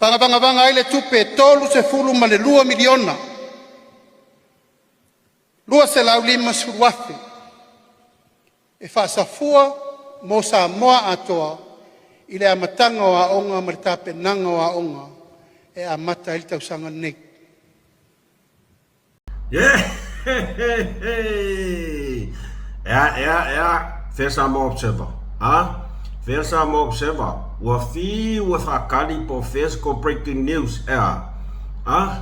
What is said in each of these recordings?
Faavagavaga ai le tupe e $32,250,000 e faasafua mo Samoa atoa i le amataga o aoga ma le tapenaga o aoga e amata ai le tausaga lenei. Ea, ea, ea, fea Samoa Observer? A? Fea Samoa Observer? Ua fiu e faakali po o fea se kou breaking news, ea? A?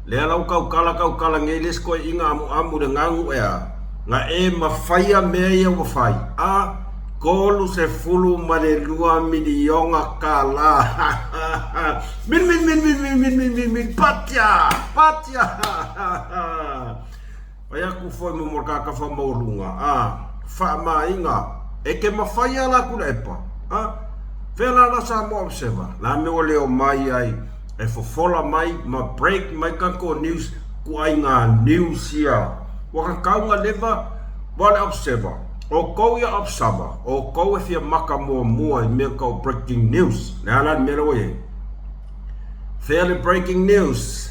Lea la ua kaukala kaukala nei le isi toeaina amuamu i le gagu, ea? Na e mafaia mea ia ua fai, a? 32 miliona tala! Mil mil mil mil mil mil mil mil mil patia! Patia! Fai atu foi mo mo ka kafa maualuga a faamaina e ke mafaia la Tuilaepa a fea la la Samoa Observer la mea ua leo mai ai e fofola mai ma break mai tatou news kuaiga news ia ua tatau na leva ua le Observer outou ia Observer outou e fia maka muamua i mea tau breaking news le a la le mea lea ua i ai Fea le breaking news?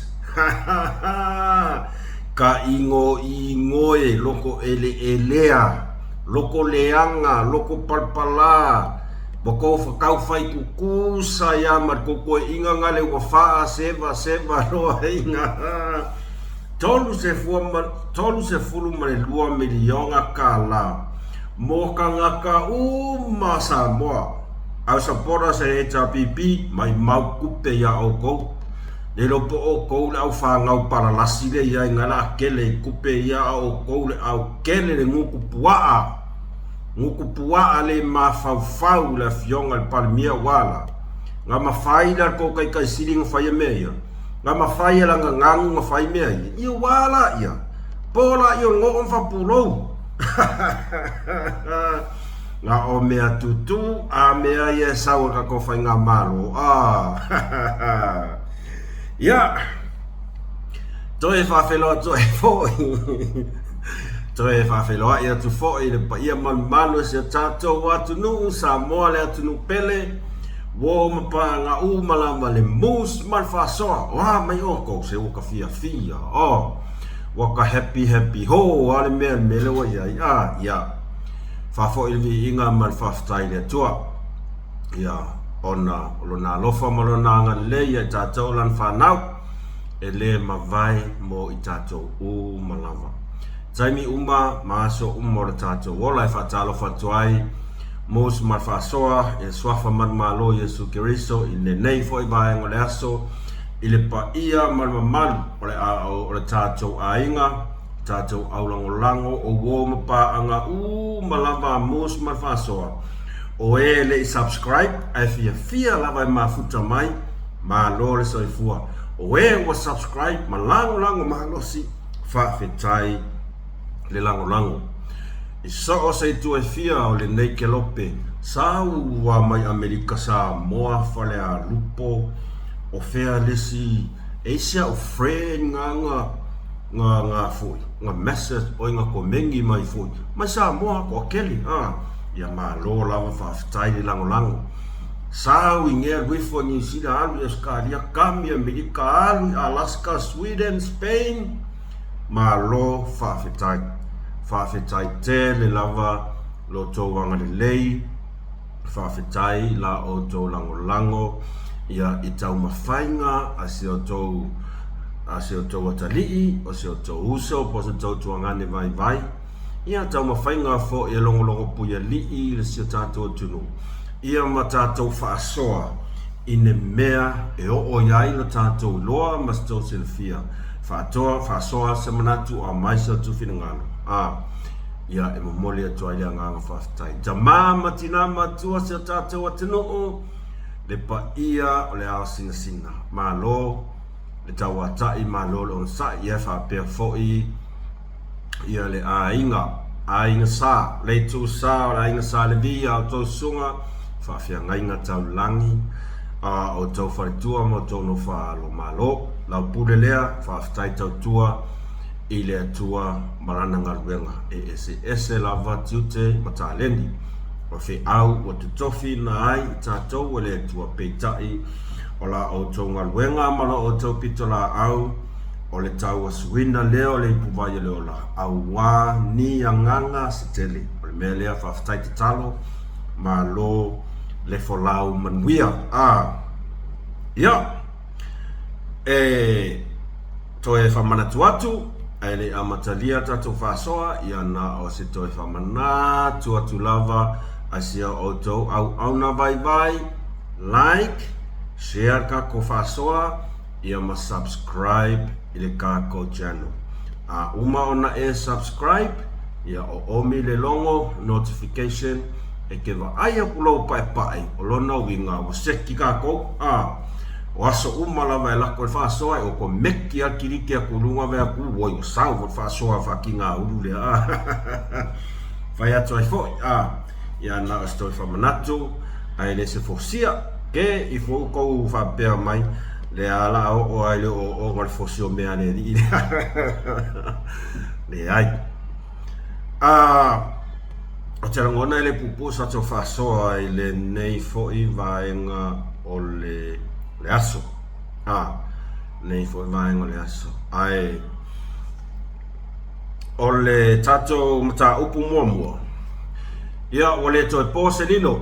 Ka igoigoe loko eleelea, loko leaga, loko palapala, ua kou whakau whai kukusa ia ma le kou koeʻiga nga le ua faa seva seva loa iga. 32 miliona kālā mo kangaka uma Samoa. Au supporters e HRPP, maimau kupe iā ʻoukou. Lilo po ʻoukou le au whanau palalasi le ia i nga la kele i kupe ia a ʻoukou le au kele le guku puaʻa. Guku puaʻa le mafaufau i le afioga i le Palemia ua ala. Nga mafai la le kou kaikaisili nga faia mea ia. Nga mafai e la gagagu nga fai mea ia. Ia ua ala ia. Po la ia o le ngoo ma fapulou. Nga o mea tutū a mea ia e sau e kakou faigamalo a Ia toe faafeiloai atu ai foi toe faafeiloai atu foi i le paia malumalu o si o tatou atunuu Samoa le atunuu pele uo ma paaga uma lava le mus ma le faasoa o a mai outou se ua ka fiafia oh ua ka happy happy ho a le mea le mea lea ua i ai a ia Faafoi le viiga ma le faafetai i le Atua, ia, ona o Lona alofa ma Lona agalelei ia i tatou Lana fanau, e le mavae mo i tatou uma lava. Taimi uma ma aso uma o le tatou ola e faatalofa atu ai Mose ma le faasoa i le Suafa manumalo Iesu Keriso i lenei foi vaega o le aso i le paia ma le mamalu o le, o le tatou aiga, tatou aulagolago o uo ma paaga uma lava a Moose ma le faasoa. O e le i subscribe ae fiafia lava e mafuta mai, malo le soifua. O e ua subscribe ma lagolago malosi, faafetai le lagolago. I soo se itu e fia o lenei kelope, sa ua mai Amerika Samoa Falealupo, o fea le isi, e isi a'u friend nga nga nga foi nga message oi nga komeni mai foi mai Samoa toatele a ia malo lava faafetai le lagolago sau i ngea luifo Niu Sila alu i Ausetalia kami Amerika alu i Alaska Sweden Spain malo faafetai faafetai tele lava lo tou agalelei Faafetai la outou lagolago ia i taumafaiga a si outou a si outou atalii, o si outou uso po o si outou tuagane vaivai, ia taumafaiga foi e logologo puialii i si o tatou atunuu, ia ma tatou faasoa i ne mea e oo i ai lo tatou iloa ma se tou silafia faatoa faasoa se manatu o aumai se outou finagalo. A. Ia, e momoli atu ai le agaga faafetai. Tamā ma tinā matua si o tātou atunuu, le paia o le ao sinasina. Malo le tauata'i, malo le onosai, ia faapea foi ia le aiga, aiga sa, le itu sa o le aiga Sa Levi, a outou susuga, faafeagaiga taulagi, a outou faletua ma outou nofo-a-alo. Malo lau pule lea, faafetai tautua i le Atua ma lana galuega e eseese lava tiute ma taleni. O feau ua totofi na ai i tatou e le Atua, peitai, O la outou galuega ma la outou pitolaau, o le tauasuina lea o le ipuvai o le ola, auā ni agaga se tele. O le mea lea, faafetai tatalo, malo le folau manuia. A, ia, e toe faamanatu atu, ae le i amatalia tatou faasoa, ia na o se toe faamanatu atu lava a si a outou auauna vaivai, like, share le tatou faasoa, ia ma subscribe i le tatou channel. A uma ona e subscribe, ia oomi le logo, notification, e te vaai aku lou paepae, o lona uiga ua seki tatou, a, o aso uma lava e lako le faasoa, e okomeki lava le kiliki atu i luga vae atu, oi ua sau foi le faasoa faatigaulu lea, a, fai atu ai foi, a, ia na o se toe faamanatu, ae le se fosia, ke ifo outou faapea mai, lea la a oo lava i le ooooga o le fosi o mea a le alii lea. Leai. A, ou te lagona e le puupuu sa tatou faasoa i lenei foi vaega o le, le aso. A, lenei foi vaega o le aso. Ae, o le tatou mataupu muamua, ia ua le toe po se lilo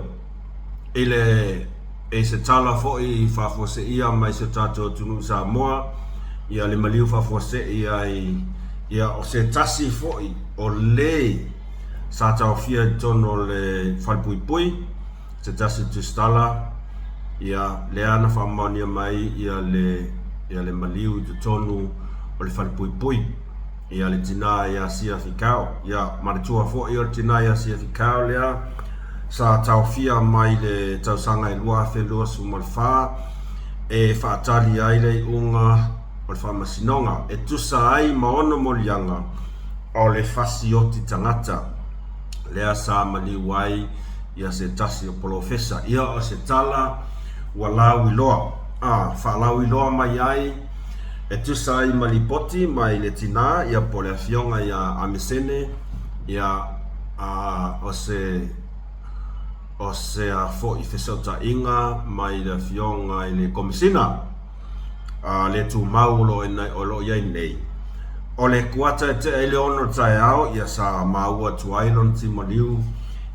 i le i se tala foi i faafuaseia mai si o tatou atunuu Samoa, ia le maliu faafuasei ai, ia o se tasi foi o le sa taofia i totonu o le falepuipui, se tasi o tusitala, ia lea na faamaonia mai ia le ia le maliu i totonu o le falepuipui. Ia le tina ia Sia Fikau. Ia manatua foi o le tina ia Sia Fikau lea sa taofia mai le tausaga e 2024 e faatali ai le iuga o le faamasinoga e tusa ai ma ona moliaga o le fasioti tagata lea sa maliu ai ia se tasi o polofesa. Ia o se tala ua lauiloa, a faalauiloa mai ai e tusa ai ma lipoti mai le tinā ia po o le afioga iā Amesene ia a o se o se a foi fesootaiga mai le afioga i le Komesina a le tumau o lo o lo o i ai nei. O le kuata e tea i le 6 o le taeao ia sa maua atu ai lona timaliu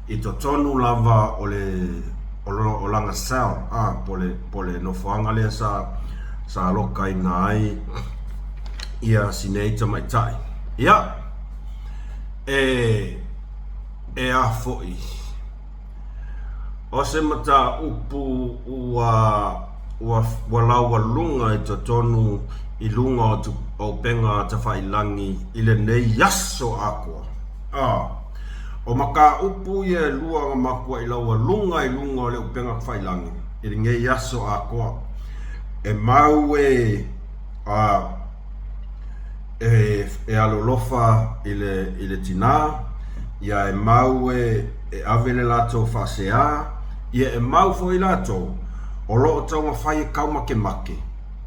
i totonu lava o le o lana cell a po o le po o le nofoaga lea sa sa alokaina ai ia si nei tamaitai. Ia, e, e a foi, o se mataupu ua, ua, ua laualuga i totonu i luga o, o upega tafailangi i lenei aso atoa. A, o mataupu ia e lua na matuai laualuga i luga o le upega tafailangi i lenei aso atoa. E mau e a e, e alolofa i le, i le tinā, ia e mau e, e ave le latou faaseā, ia e mau foi latou o lo o taumafai e kaumakemake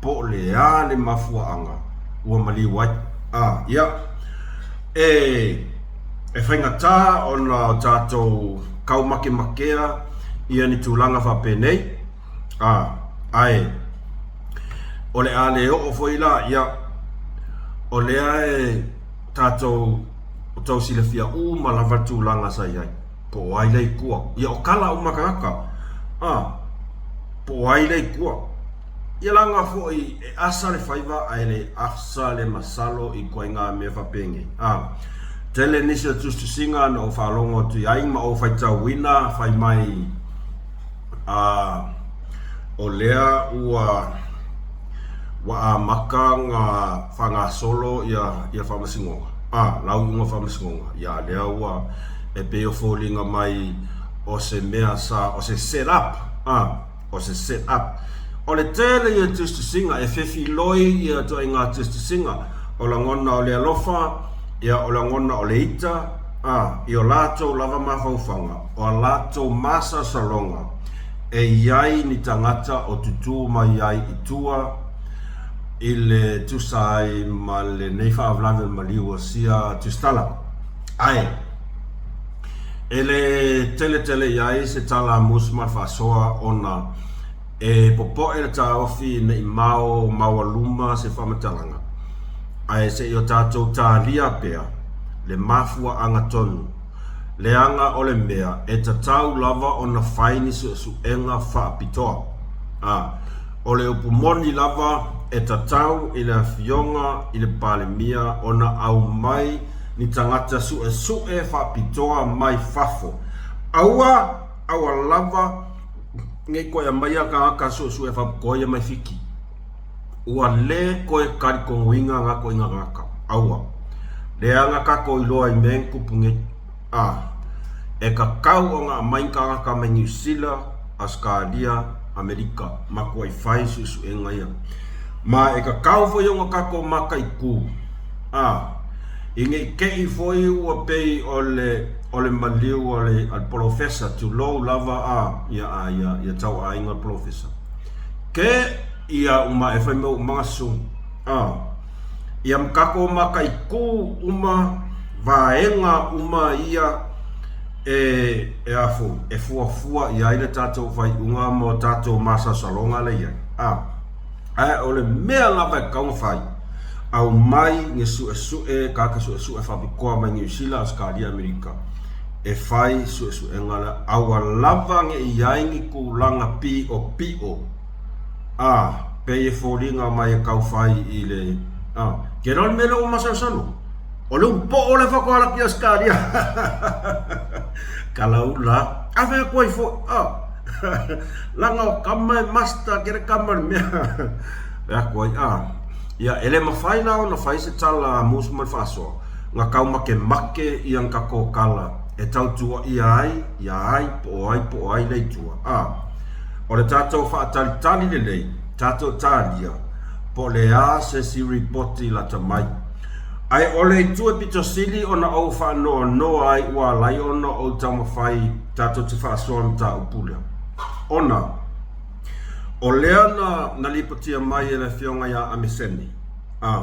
po o le a le mafuaaga ua maliu ai. A, ia, e, e faigata ona o tatou kaumakemakea ia ni tulaga faapenei, A, ae, o le a le oo foi la, ia, o lea e tatou o tau silafia uma lava le tulaga sa i ai, po o ai lea i tua. Ia, o tala uma a tagata, a, po o ai lea i tua. Ia laga foi e asa le faiva ae le asa le masalo i ituaiga mea faapenei. A, tele nisi o tusitusiga na ou faalogo atu i ai ma ou faitauina fai mai, A o lea ua ua amata ona faagasolo ia ia faamasinoga, a lauiuga faamasinoga, ia lea ua e pei o foliga mai o se mea sa o se set up, a o se set up. O le tele ia tusitusiga e fefiloi ia ituaiga tusitusiga, o lagona o le alofa, ia o lagona o le ita, a i o latou lava mafaufauga, o a latou masalosaloga e i ai ni tagata o tutū mai ai i tua i le tusa ai ma lenei faalavelave o le maliu o sia tusitala. Ae, e le teletele i ai se tala a Mus ma le faasoa ona. E popoe le taofi ne i mao maualuma se faamatalaga, ae se i o tatou talia pea le mafuaaga tonu, leaga o le mea e tatau lava ona fai ni suesuega faapitoa. A o le upu moni lava e tatau i le Afioga i le Palemia ona aumai ni tagata suesue faapitoa mai fafo. Aua, aua lava nei koe aumaia tagata suesue faapitoa ia mai Fiti. Ua le koe talitonuina na koina tagata. Aua. Leaga tatou iloa i mea e tupu nei. A, e tatau ona aumai ni tagata mai Niu Sila, Ausetalia, Amerika, matuai fai suesuega ia. Ma e tatau foi ona tatou mataitu, a, i ne i te i foi ua pei o le, o le maliu a le, a le polofesa, tulou lava a, ia, a, ia, ia tauaiga le polofesa. Ke ia uma e fai mai ua magasu, a. Ia ma tatou mataitu uma vaega uma ia e, e a foi, e fuafua i ai le tatou faaiuga ma o tatou masalosaloga lea e i ai. A, ae o le mea lava e tatau ona fai, aumai ni suesue, tagata suesue faapitoa mai Niu Sila, Ausetalia, Amerika, e fai suesuega lea, aua lava ne i i ai ni tulaga piopio. A, pei e foliga mai e tau fai i le, a, ke loa le mea lea ua masalosalo. O le upoo lea faatoa ala atu i Ausetalia. Kalaula, a fai atu ai foi, a, laga o kama e master ke le kama le mea. Fai atu ai, a, ia, e le mafai la ona fai se tala a Musu ma le Faasoa, na tau makemake ia na tatou tala e tautuaia ai ia ai po o ai po o ai lea i tua. A, O le tatou faatalitali lelei, tatou talia, po o le a se isi ripoti lata mai. Ae o le itu e pito sili ona ou faanoanoa ai ua ala ai ona ou taumafai tatou te faasoa le mataupu lea. Ona, o lea na, na lipotia mai e le Afioga ia Amesene, A.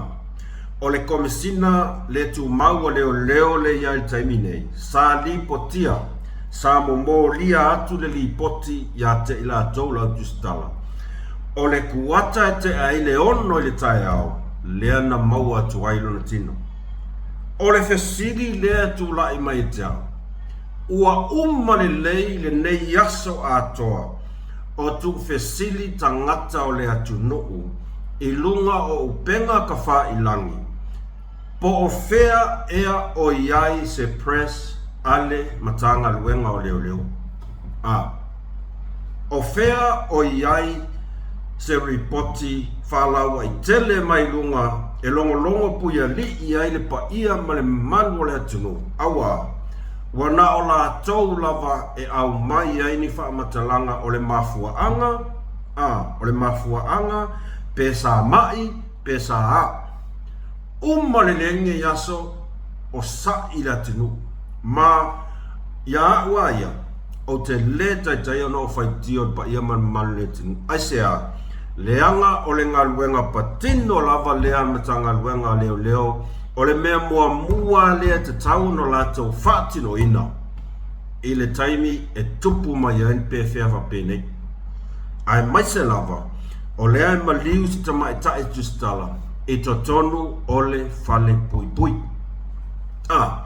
O le Komesina le Tumau a Leoleo le i ai i le taimi nei, sa lipotia, sa momolia atu le lipoti iā te i latou lau tusitala. O le kuata e tea ai le 6 i le taeao, lea na maua atu ai lona tino. O le fesili lea e tulai mai e te au, ua uma lelei lenei aso atoa o tuufesili tagata o le atunuu i luga o upega tafailangi, po o fea ea o i ai se press a le Matagaluega o Leoleo? A. O fea o i ai se ripoti faalauaitele mai luga e logologo puialii ai le paia ma le mamalu o le atunuu, auā ua na o latou lava e aumai ai ni faamatalaga o le mafuaaga, a, o le mafuaaga pe sa ma'i pe sa a. Uma lelei lenei aso o sa'i le atunuu. Ma, ia a'u a ia, ou te lē taitai ona ou faitio i le paia ma le mamalu o le atunuu. Aisea? Leaga o le galuega patino lava lea a le Matagaluega a Leoleo, o le mea muamua lea e tatau ona latou faatinoina i le taimi e tupu mai ai ni pefea faapenei. Aemaise lava, o lea e maliu si tamaitai tusitala i totonu o le fale puipui. A,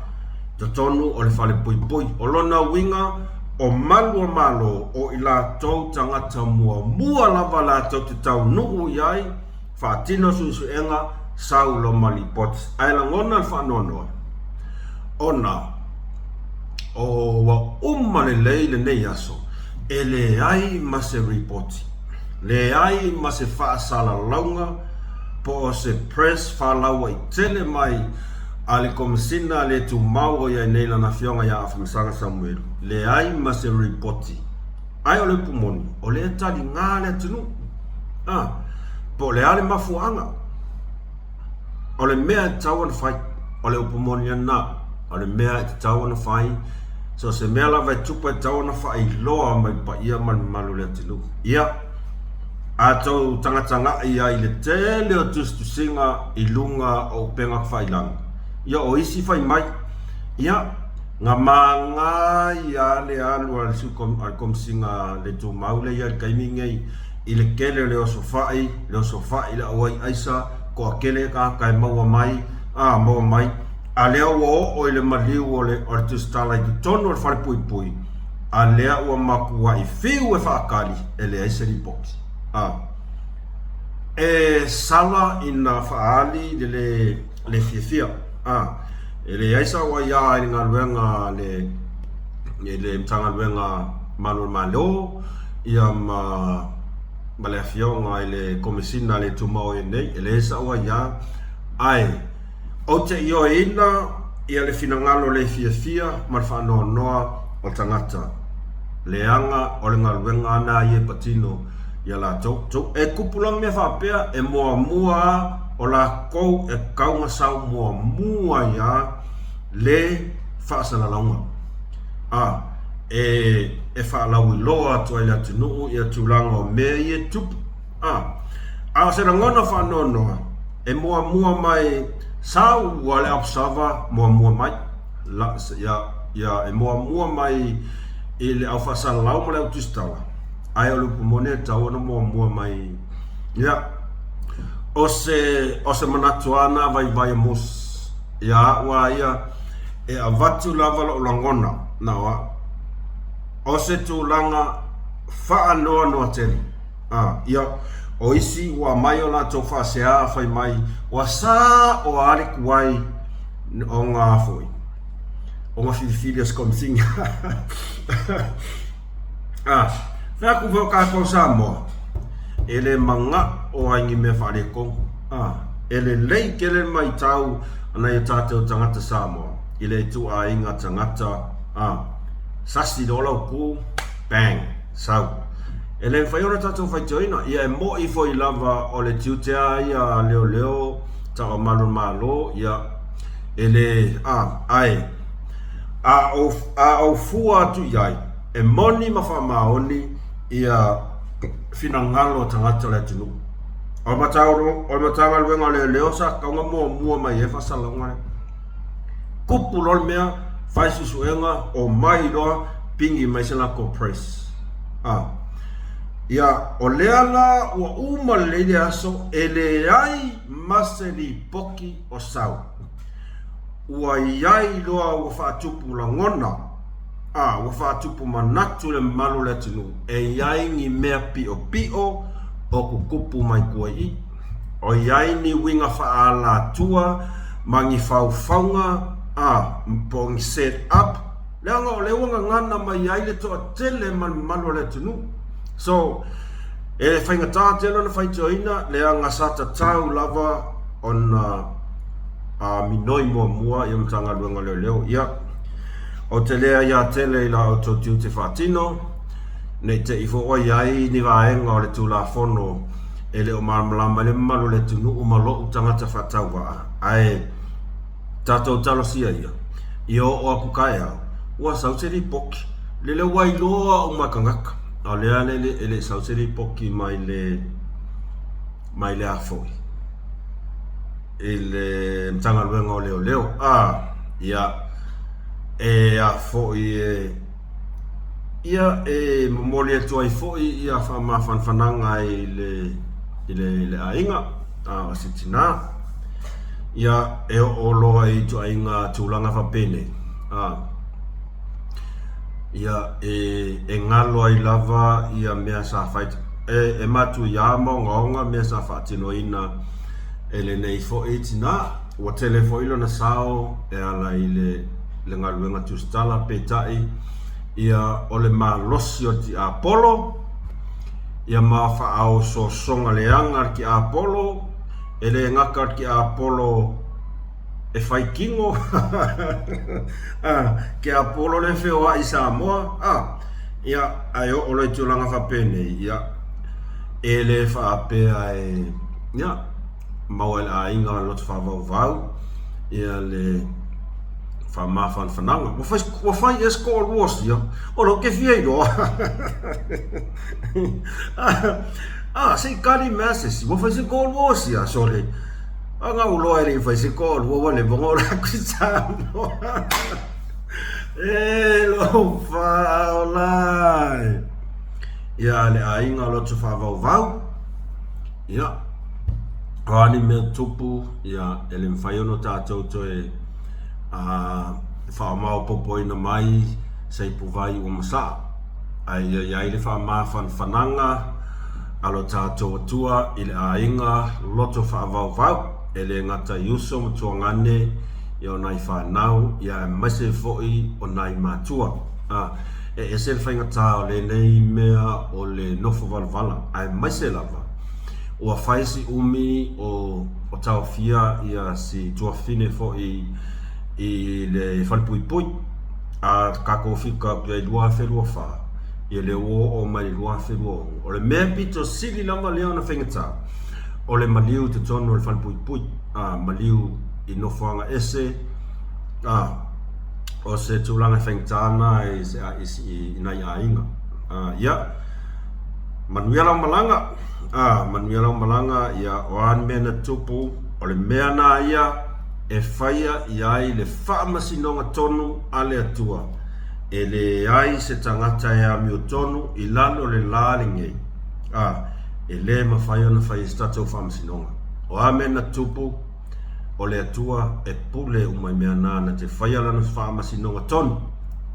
totonu o le fale puipui. O lona uiga, o malu o Malo o i latou tagata muamua lava latou te taunuu i ai, faatino suesuega, sau loma lipoti. Ae lagona le faanoanoa, ona o ua uma lelei lenei aso, e leai ma se ripoti, leai ma se faasalalauga po o se press faalauaitele mai a le Komesina le Tumau o i ai nei lana Afioga ia Afamasaga Samuelu, leai ma se ripoti. Ae o le upu moni, o lea e taliga le atunuu. A, po o le a le mafuaaga? O le mea e tatau ona fai, o le upu moni lena, o le mea e tatau ona fai, so o se mea lava e tupu e tatau ona faailoa mai le paia ma le mamalu o le atunuu. Ia, a tou tagatagai ai i le tele o tusitusiga i luga o upega tafailagi, ia o isi fai mai, ia, na māgā ia le alu a le Komesina le Tumau lea i ai i le taimi lenei. I le tele o le osofai, le osofai le auai aisa, toatele tagata e maua mai, a, maua mai, a lea ua oo i le maliu o le, o le tusitala i totonu o le falepuipui, a lea ua matuai fiu e faatali, e leai se lipoti. A. E sala ina faaali le le, le fiafia. A. E leai sau aiā i le galuega a le, i le Matagaluega Malu o le Malo, ia ma, ma le Afioga i le Komesina le Tumau nei, e leai sau aiā, ae ou te ioeina ia le finagalo le fiafia ma le faanoanoa o tagata, leaga o le galuega a na ia e patino ia latou. So, e kupu loa mea faapea, e muamua a o lakou e tau na sau muamua ai a le faasalalauga. A, e, e faalauiloa atu ai le atunuu ia tulaga o mea ia e tupu. A, a o se lagona faanoanoa, e muamua mai sau a le observer muamua mai, la, ia, ia, e muamua mai i le au faasalalau ma le au tusitala, ae o le upu moni e tatau ona muamua mai, ia, o se, o se manatu lava na vaivai o Moses, ia a'u a ia, e avatu lava lo'u lagona, na o a'u, o se tulaga faanoanoa tele. A, ia, o isi ua aumai o latou faasea fai mai, ua sa o a le tuai ona foi, ona filifili o se Komesina. A, fai atu foi o tatou Samoa, e le mana'o ai ni mea faaletonu. A, e lelei tele le maitau a nai o tatou tagata Samoa i le ituaiga tagata, a, sasi loa lau tu, bang, sau. E le mafai ona tatou faitioina, ia e mo'i foi lava o le tiute a ia a leoleo, tau malu o le Malo, ia, e le, a, ae, a ou, a ou fua atu i ai, e moni ma faamaoni ia finagalo o tagata o le atunuu. O le Matagaluega o Leoleo sa tatau ona muamua mai ai faasalalauga lea. Tupu loa le mea, fai suesuega, omai loa, pigi mai se latou press. A. Ia, o lea la ua uma lelei le aso, e leai ma se lipoti o sau. Ua i ai loa ua faatupu lagona, a, ua faatupu manatu le mamalu o le atunuu e i ai ni mea piʻopiʻo o tutupu mai tua i i. O i ai ni uiga faaalatua ma ni faufauga, a, po o ni set up, leaga o lea ua gagana mai ai le toatele ma le mamalu o le atunuu. So, e faigata tele ona faitioina, leaga sa tatau lava ona a minoi muamua ia Matagaluega o Leoleo. Ia, ou te le aiā tele i la outou tiute faatino, ne i te i foi ua i ai ni vaega o le Tulafono e le o malamalama ai le mamalu o le atunuu ma lo'u tagata faatauvaa, ae tatou talosia ia, ia oo atu taeao, ua sau se lipoti. Lele ua iloa uma e tagata, a o lea e le i sau se lipoti mai le, mai le a foi, i le Matagaluega o Leoleo. A, ia, e a foi e, ia, e momoli atu ai foi ia faamafanafanaga i le, i le, i le aiga, a o se tinā. Ia, e oo loa i ituaiga tulaga faapenei, a, ia, e, e galo ai lava ia mea sa fai, e, e matuia ma ogaoga mea sa faatinoina e lenei foi tinā. Ua tele foi lona sao e ala i le, le galuega tusitala, peitai, ia, o le malosi o le tiapolo, ia ma faaosoosoga leaga a le tiapolo, e le gata o le tiapolo e fai kino, a, tiapolo lea e feoai i Samoa, a, ia, ae oo loa i tulaga faapenei, ia, e le faapea e, ia, maua e le aiga o le loto faavauvau, ia le faamafanafanaga. Ua fai, ua fai ea se toalua o sia, o lea ou te fia iloa. Ah, se i kali mea se isi, ua fai se toalua o sia, sole. A na ou loa e le i fai se toalua, ua leva ona ola atu i Samoa. E lou faaola e. Ia, le aiga loto faavauvau, ia, o a ni mea tupu, ia, e le mafai ona tatou toe faamaopoopoina mai se ipuvai ua masaa, ae ia i ai le faamafanafanaga a lo tatou Atua i le aiga loto faavauvau, e le gata i uso ma tuagane, ia o nai fanau, ia aemaise foi o nai matua. A, e ese le faigata o lenei mea o le nofo valavala, aemaise lava ua fai si umi o o taofia ia si tuafafine foi i le falepuipui. A tatou fika atu i ai 2024, ia lea ua oo mai i le 2026. O le mea pito sili lava lea ona faigata, o le maliu i totonu o le falepuipui, a, maliu i nofoaga ese, a, o se tulaga e faigata lena i se i nai aiga. A, ia, manuia lau malaga, a, manuia lau malaga, ia, o a ni mea na tupu, o le mea na ia e faia i ai le faamasinoga tonu a le Atua, e leai se tagata e amiotonu i lalo o le la lenei, a, e le mafai ona fai ai se tatou faamasinoga. O a mea na tupu, o le Atua e pule uma i mea na na te faia lana faamasinoga tonu,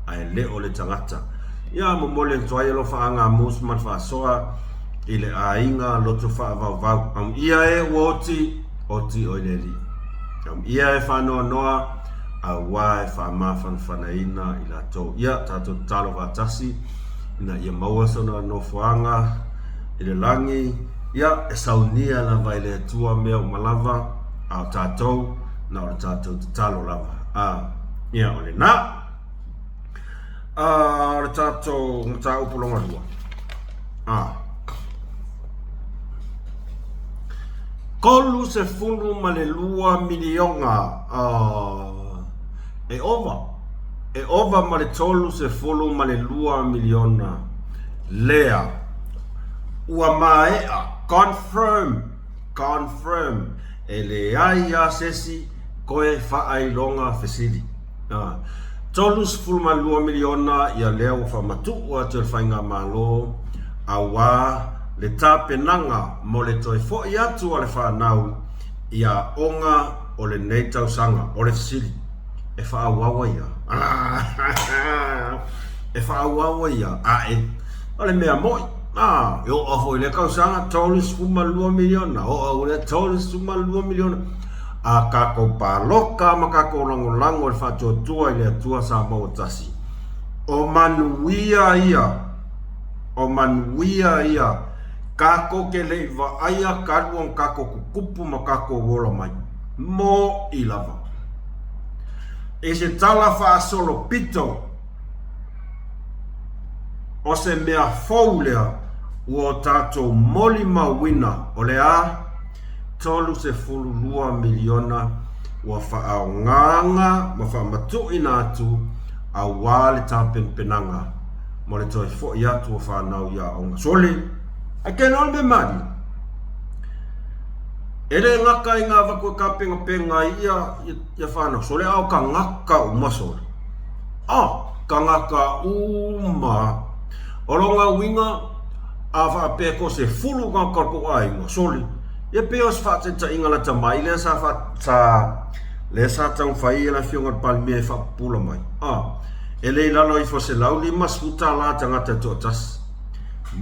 ae le o le tagata. Ia momoli atu ai alofaaga mus ma le faasoa i le aiga loto faavauvau. Amuia e ua oti, oti oi le Alii. Amuia e faanoanoa, auā e faamafanafanaina i latou. Ia tatou tatalo faatasi ina ia maua sona nofoaga i le lagi. Ia, e saunia lava e le Atua mea uma lava, a o tatou, na o le tatou tatalo lava. A, ia, o lena. A, o le tatou mataupu lona lua. A. 32 miliona a, e ova, e ova ma le 32 miliona lea. Ua maea, confirm, confirm, e leai lava se isi koe faailoga fesili. $32 miliona ia lea ua faamatuu atu e le Faigamalo auā le tapenaga mo le toe fo'i atu a le fanau i aoga o lenei tausaga. O le fesili, e faaauau ai a? E faaauau ai a? Ae, o le mea mo'i, a, e oo foi i lea tausaga, $32 miliona, oo i lea $32 miliona. A tatou paloka ma tatou lagolago i le faatuatua i le Atua sa maua tasi, o manuia ia, o manuia ia, tatou te le i vaaia talu ona tatou tutupu ma tatou ola mai. Mo'i lava. I se tala faasolopito, o se mea fou lea ua o tatou molimauina, o le a? 32 miliona ua faaaogaga ma faamatuuina atu aua le tapenapenaga mo le toe fo'i atu o fanau i aoga. Sole, ae keno le mea malie. E le gata i ngā vaku e kāpengapenga ai ia, ia whānau sole, a o ka ngaka uma sole. A, ka ngaka uma. O lo ngā uiga, a faapea ko se fulu ngā ka ko aiga sole. Ia pei o se faataitaiga lata mai lea sa fa, sa, lea sa taumafai e le Afioga i le Palemia e faapupula mai. A, e le i lalo ifo o se $150 tagata e toatasi.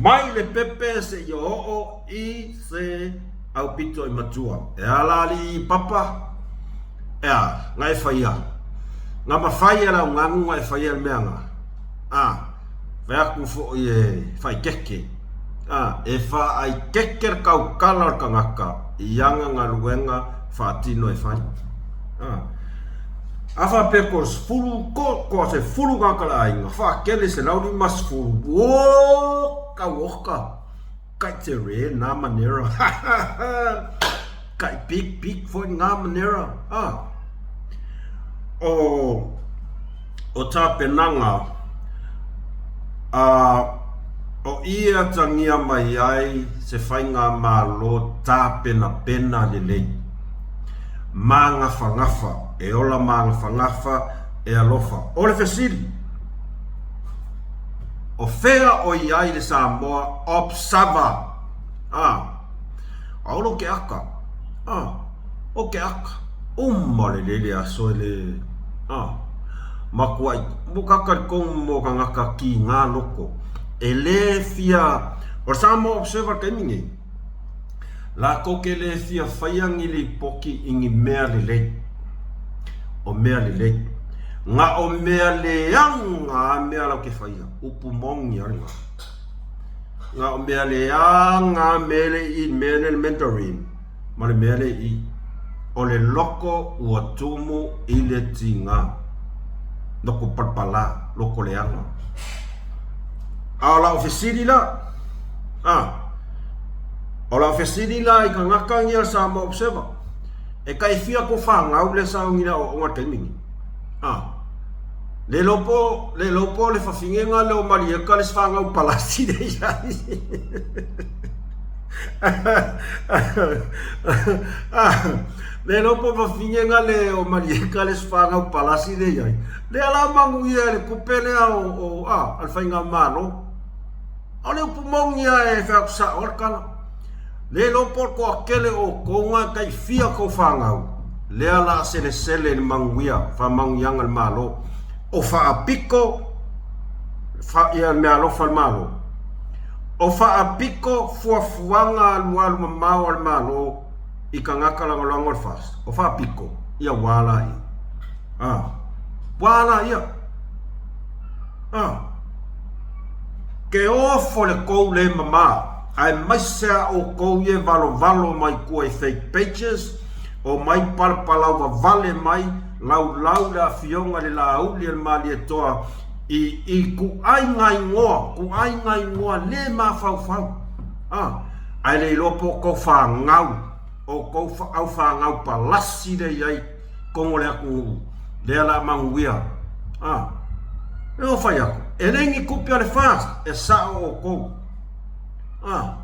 Mai le pepe seia oo i se aupito i matua. E a la alii papa? E a, nga e faia. Nga mafai e lau gagu nga e faia le mea nga. A, fai atu foi e faikeke. A, e faaikeke le taukala o le tagata i ana galuega faatino e fai. A, a faapea ko sefulu, ko, ko sefulu tagata o le aiga, faatele 150, uo, tauoka. Kai te re nā manera. Kai big, big foi ngā manera. Ah. O, o tapenaga, a, o ia tangia mai ai se faigamalo tapenapena lelei. Māgafagafa, e ola māgafagafa, e alofa. O le fesili. O fea o i ai le Samoa Observer? A. Aolo ke aka. A. O ke aka. Uma le lele aso e le. A. Makuaʻi mo ka talikonu mo kangaka ki ngā loko. E lē fia, o le Samoa Observer i le taimi nei, lākou ke lē fia faia ni lipoti i ni mea lelei. O mea lelei. Na o mea leaga a mea lau ke faia. Upu moni a lena. Na o mea leaga a mea le i mea le Mandarin. Ma le mea lea i i, o le loko ua tumu i le tiga, loko palapala, loko leaga. A o lau fesili la, a, o lau fesili la i tagata ia Samoa Observer, e tai fia kou fanau lea sa agi i le aoaoga i le taimi lenei? A, le iloa po, le iloa po o le fafinega lea o Malieka le isi fanau palasi lea i ai. Le iloa po o fafine le o Malieka le fanau palasi lea i ai. Lea la manuia e le tupe lea o, o a, a le faigamalo. A o le upu moni lava e fai atu sao lava le tala. Le iloa po o le toatele o outou na e tai fia tou fanau, lea la a selesele i le manuia, faamanuiaga a le Malo. O faapito fa, ia le meaalofa a le Malo. O faapito fuafuaga alualu mamao a le Malo i tagata lagolago a le FAST. O faapito, ia ua laia. A, ua laia. A, ke ofo le kou le mama, aemaise a outou ia e valovalo mai tua i fake pages, o mai palapalau vavale mai, laulau le afioga i le Laauli a le Malietoa i, i kuaiga igoa, kuaiga igoa le mafaufau, a, ae le iloa po o tou fanau, o tou au fanau palasi lea i ai tonu o le atunuu, lea la manuia, a. E o fai atu, e le ni tupe a le FAST e sao outou, a,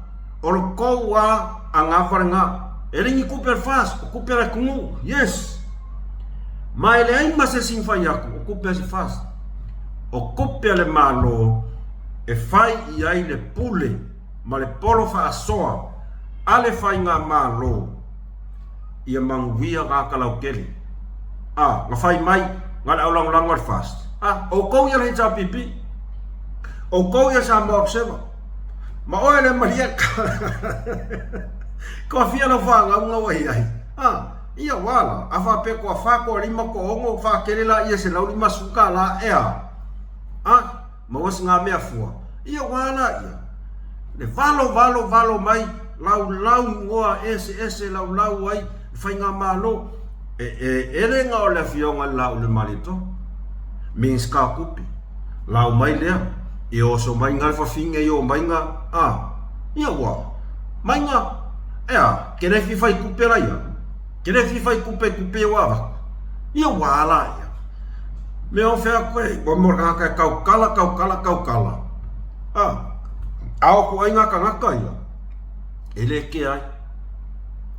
o le tou a anava lena, e le ni tupe a le FAST, o tupe a le atunuu, yes. Ma e leai ma se isi na fai atu, o tupe a se FAST. O tupe a le Malo e fai i ai le pule ma le polo faasoa a le faigamalo ia manuia gata lautele. A, na fai mai na le aulagolago a le FAST. A, outou ia le HRPP, outou ia Samoa Observer, ma oe le Malieka. Kua fia lau fanauga ua i ai. A, Ia ua la, a faapea toa fa, toa lima, toa ono, faatele laia $150 kālā, ea? A, maua sina mea fua. Ia ua laia. Le valo, valo, valo mai, laulau igoa eseese laulau ai le faigamalo. E, e, e le na o le afioga i le Laauli Malietoa, Minista o Tupe. Lau mai lea, e oso mai nga le fafine i o mai nga, a, ia ua, mai nga, ea, ke le fia fai tupe la ia, ke le fia fai tupe tupe ua avatu, ia ua ala ia. Mea o fea koe, ua mo le kangaka e kaukala, kaukala, kaukala, a, a o ku ai nga kangaka ia, e le ke ai.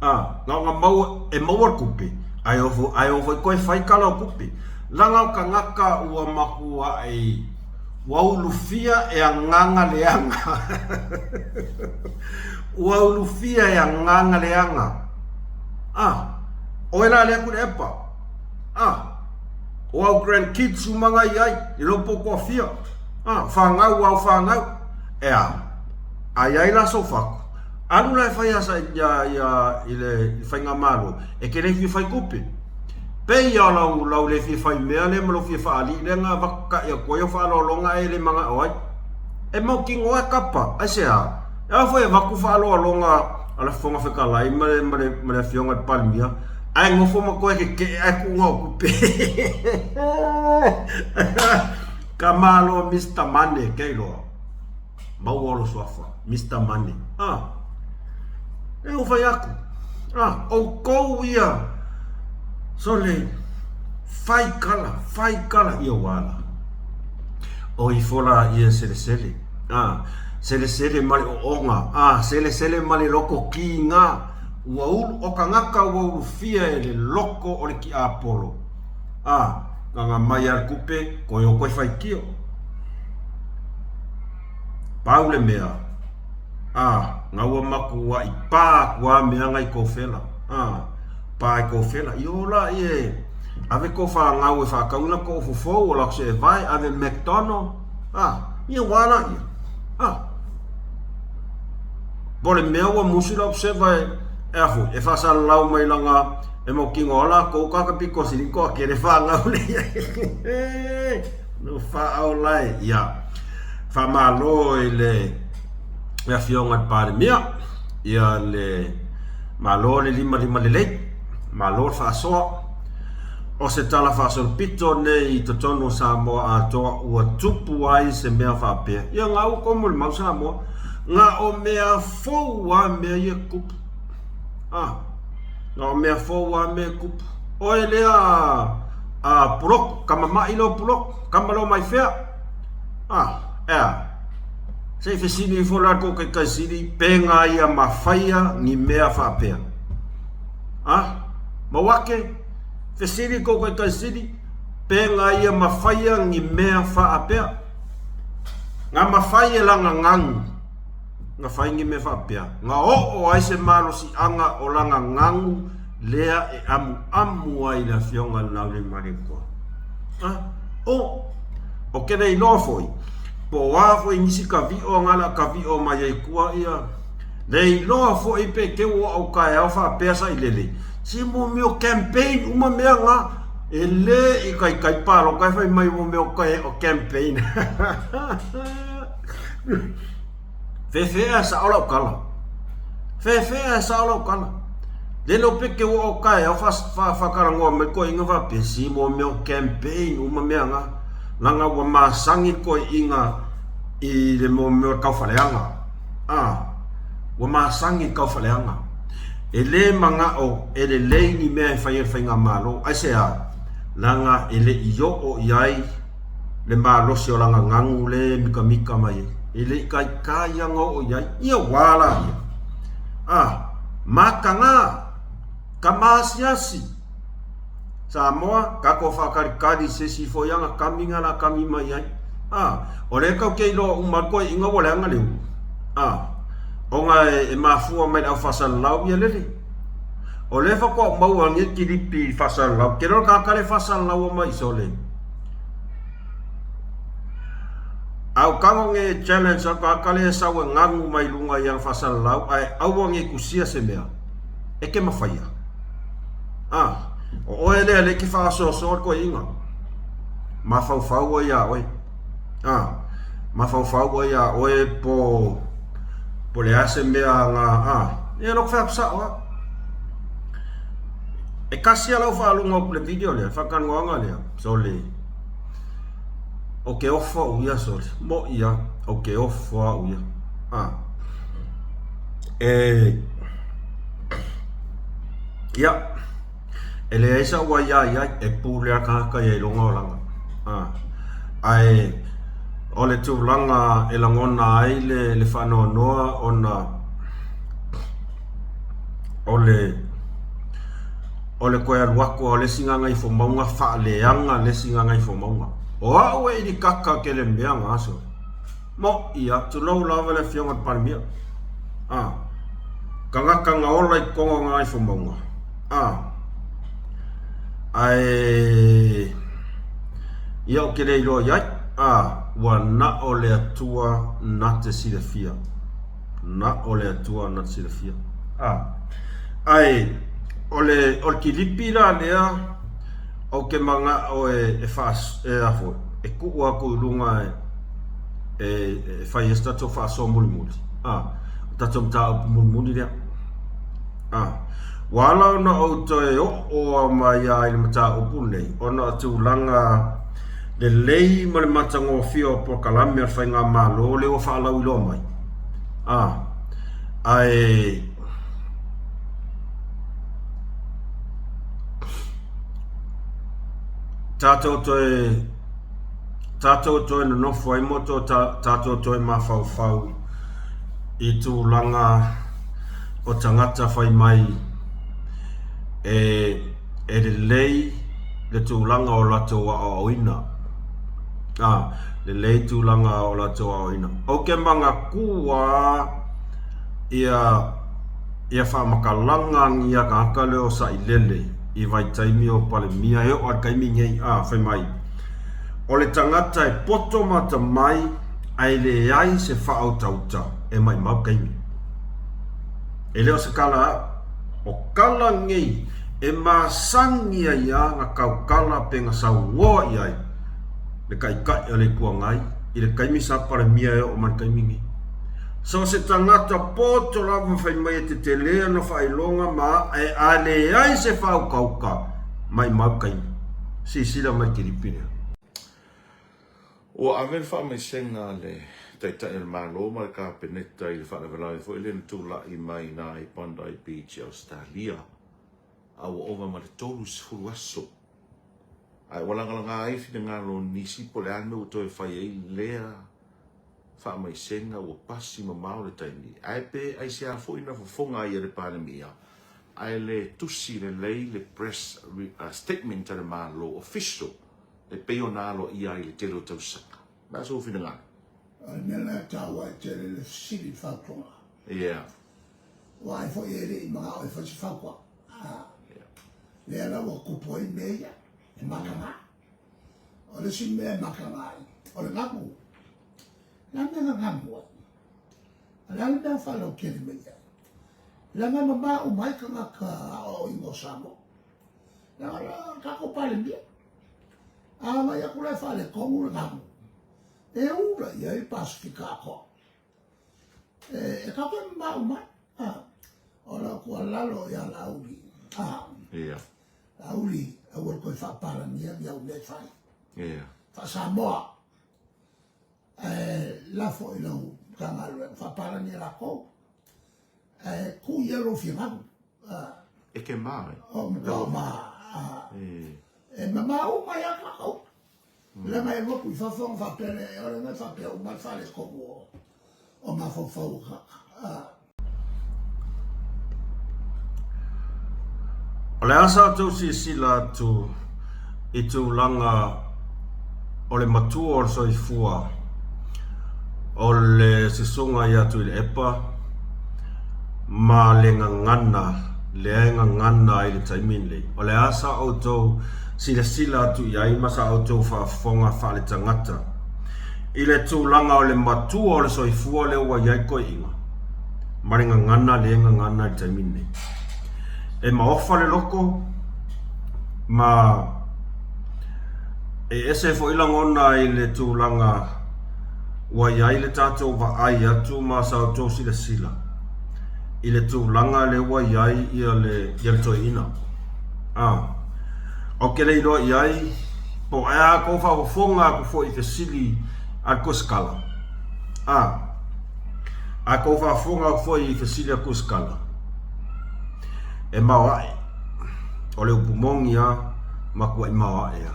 A, na ona maua, e maua le tupe, ae o, ae o foi koe fai kala o tupe. Laga o kangaka ua makuaʻi, ua ulufia e agaga leaga. Ua ulufia e agaga leaga. A, ʻoe la lea Tuilaepa. A, o au grandkids uma nga i ai, i loko o toafia. A, fanau au fanau. Ea, a i ai la sou fatu, alu la e fai asa ia, ia, i le faigamalo, e te le fia fai tupe. Pei ia o lau, lau le fia fai mea lea ma lou fia faalii lea na avatu taʻi atu ai au faaaloaloga ae le manao ai. E mautinoa e kapa, aisea? E ao foi e avatu faaaloaloga a le Fofoga Fetalai ma le, ma le, ma le Afioga i le Palemia, ae nofo ma toe kekeʻe ae tuuga o tupe. Ka malo Mister Money, ke iloa. Maua lou suafa, Mister Money. Ah, e ua fai atu. Ah, outou ia, sole, fai kala, fai kala, ia ua ala. O ifo la ia selesele. Ah, selesele ma le ooga. Ah, selesele ma le loko kiga. Ua ulu, o kangaka ua ulufia e le loko o le kiapolo. Ah, gaga mai a le kupe, koe o koe faitio. Pau le mea, a, nga ua makuaʻi pā aku a mea nga i kofela, a, pā i kofela. I o la i e ave ko whāngau e whākauna ko ofofou o lako se e vae, ave McDonald, a, ia wā la ia, a. Po le mea ua musu la observa e, e a foi, e whasalalau mai langa e mau kingo ala ko kaka piko sini ko akere whāngau le ia. No whaaola e, ia. Faamalo i le Afioga i le Palemia, ia le Malo le limalima lelei, malo le faasoa. O se tala faasolopito nei i totonu o Samoa atoa ua tupu ai se mea faapea. Ia nga ua komo le mau Samoa, nga o mea fou a mea ia kupu. Ah, nga o mea fou a mea kupu. Oe lea a Puloku, kama mai leo Puloku, kama leo mai fea. Ah, ea. Se i fesili ifo la kou kaitaisili pe nga ia mafaia ni mea faapea. Ah, Mauake, fesili kou kaitaisili pe nga ia mafaia ni mea faapea. Nga mafai e langa gagu, nga fai ni mea faapea. Nga oo ai se malosiaga o langa gagu lea e amuamu ai le Afioga i le Laulemaalekoa. Ah, o, o ke le iloa foi, po o a foi nisi kaviʻo nga la kaviʻo mai ai kua ia, le iloa foi pe keu o au kaeao faapea sa i lele, si mo mea o campaign uma mea nga, e le i kaikai paloka e fai mai mo mea o campaign. Fefe a sao lau kala. Fefe a sao lau kala. Le lo pe ke o kae au fa fa fa kala ngoa mai ko inga fa pe si mo mea o campaign uma mea nga. Langa ua masangi ko inga i le mo mea o kaufaleaga. Ah, ua masangi kaufaleaga. E le manga'o e lelei ni mea e fai e le faigamalo, aisea? Leaga e le i oo i ai le malosi o lana gagu le e mikamika mai ai. E le i kaikai ia na oo i ai. Ia wā la ia. Ah, makaga, ka maasiasi. Samoa, kako whakalikali se isi foi anga kami nga la kami mai ai. Ah, o le kau ke iloa uma le koe inga ua leaga le ulu. Ah, ona e, e mafua mai le au whasalalau ia lele. O le whakoa maua nge kilipi whasalalau. Ke lora kakale whasalalau mai sole. Au kago nge challenge au kakale e sau e ngagu mai lunga i ana whasalalau ae aua nge kusia se mea. E ke mawhaia. Ah, o oe lea le ke whaasoasoa koe inga. Mafaufau ai a oe. Ah, mafaufau ai a oe po po le a se mea nga ah. Ia loko whea sao ah. E kasi ala u whaalongo aku le video lea, whakanoanga lea, sole. O ke ofa uia sole. Mo ia, o ke ofa uia. Ah. E Ia, e leai sa'u aiā i ai, e pule a kānaka ia i luga o lana. A, ae o le tulaga e lagona ai le, le faanoanoa ona o le, o le toe alu aku o le isi gagaifomauga faaleaga le isi gagaifomauga. O au e ilikaka ke le mea ga aso. Mo, ia, tulou lava le Afioga i le Palemia. A, tagata na ola i totonu o Gagaifomauga. A, ae, ia ou te le iloa i ai. A, ua na o le Atua na te silafia. Na o le Atua na te silafia. A, ae, o le, o le kilipi la lea, ou te mana'o e, e faas, e a foi, e ku'u aku i luga e, e, e fai ai se tatou faasoa mulimuli. A, o tatou mataupu mulimuli lea. A, ua ala ona ou toe oo mai ai i le mataupu lenei, ona o tulaga lelei ma le matagofie o polokalame a le faigamalo lea ua faalauiloa mai. A, ae Tātou toe tātou toe nonofo ai mo tō tātou toe mafaufau i tūlanga o tangata whai mai e, e lelei le tūlanga o latou aoaoina. A, lelei tulaga o latou aoaoina. Ou te manatua ia ia faamatalaga ni tagata lea o Sailele i vaitaimi o Palemia e oo lava i le taimi nei, a, fai mai, o le tagata e poto ma atamai ae leai se faautauta e maimau taimi. E le o se tala au. O tala nei e masani ai lava na tautala pe na saunoa i ai le Taitai o le Itu Agai i le taimi sa Palemia e oo mai i le taimi nei. So o se tagata poto lava fai mai e tetele ana faailoga ma ae a leai se faautauta, maimau taimi. Silasila mai i le kilipi lea. Ua ave le faamaisega a le Taitai o le Malo ma le Kapeneta i le faalavelave foi lea na tulai mai i ina i Bondi Beach i Ausetalia, a ua ova ma le 30 aso. Ae ua lagalaga ai finagalo o nisi po o le a le mea ua toe fai ai lea faamaisega ua pasi mamao le taimi. Ae pe aisea foi na fofoga ai e le Palemia ae le tusi lelei le press statement a le Malo, official, e pei ona aloaia ai i le tele o tausaga. O le a sou finagalo? O le mea la e taua ai tele le fesili i le fautuaga. Yeah. Aua ai foi e le i manao e fai se fautuaga. Ah. Yeah. Lea la ua tupu ai mea ia, e mataga. O le isi mea e mataga ai, o le gamu. Le a mea na gamu ai? O le a le mea faalautele mai ai? Leaga e mama uma ai tagata aoaoina o Samoa. Leaga o le tatou Palemia. A agai atu la e faaletonu le gamu, e ula i ai le Pasefika atoa. E, e tatou e mama uma ai. Ah, o lau tuualalo ia Laauli. Ah, yeah. Laauli, aua le toe faapalania ni au mea e fai. Yeah. Faa-Samoa. Ae lafo i lau Matagaluega, faapalania latou. Ae tuu i ai lou finau. E ke mā, e? O, matua mā. E mamā uma ia kākou. Leaga e alu atu i fafo ona faapea lea, e ole mai faapea uma le faaletonu o mafaufau o tagata. O le a sa outou silasila atu i tulaga o le matua o le soifua o le susuga ia Tuilaepa ma le gagana lea e gagana ai i le taimi lenei. O le a sa outou silasila atu i ai ma sa outou faafofoga faaletagata i le tulaga o le matua o le soifua lea ua i ai toeaiina ma le gagana lea e gagana i le taimi lenei. E maofa le loko ma e ese foi lagona i le tulaga ua i ai le tatou vaai atu ma sa outou silasila i le tulaga lea ua i ai ia le, ia le toeaina. Ah, ou te le iloa i ai, po o a kou faafofoga atu foi i fesili a le kusikala. Ah, a kou faafofoga atu foi i fesili a kusikala, e maoae. O le upu moni a, matuai maoae a.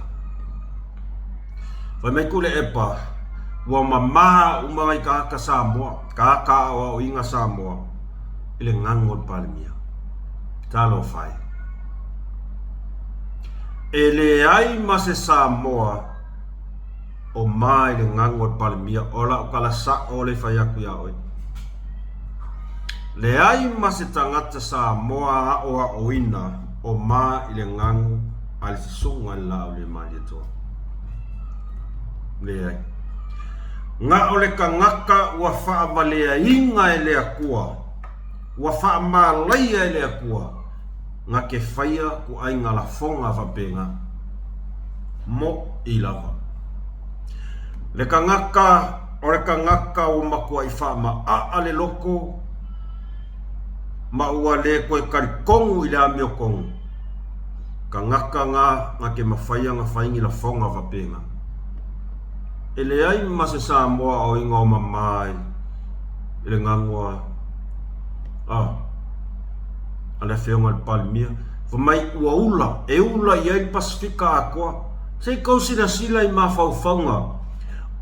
Fai mai Tuilaepa, ua mamā uma nai tagata Samoa, tagata aoaoina Samoa i le ganu o le Palemia. Talofa e. E leai ma se Samoa o mā i le ganu o le Palemia, o lau tala sa'o lea e fai atu iā oe. Leai ma se tagata Samoa aoaoina o mā i le ganu a le susuga i le Laauliamalietoa. Leai. Na o le tagata ua faavaleaina e le Atua, ua faamalaia e le Atua, na te faia kuaiga lafoga faapena. Moʻi lava. Le tagata o le tagata ua matuai faamaaa le loko ma ua le toe talitonu i le amiotonu, tagata na na te mafai ona fai ni lafoga faapena. E leai ma se Samoa o iga o mama i le ganu a a le Afioga i le Palemia, fai mai ua ula, e ula i ai le Pasefika atoa. Se i tou silasila i mafaufauga,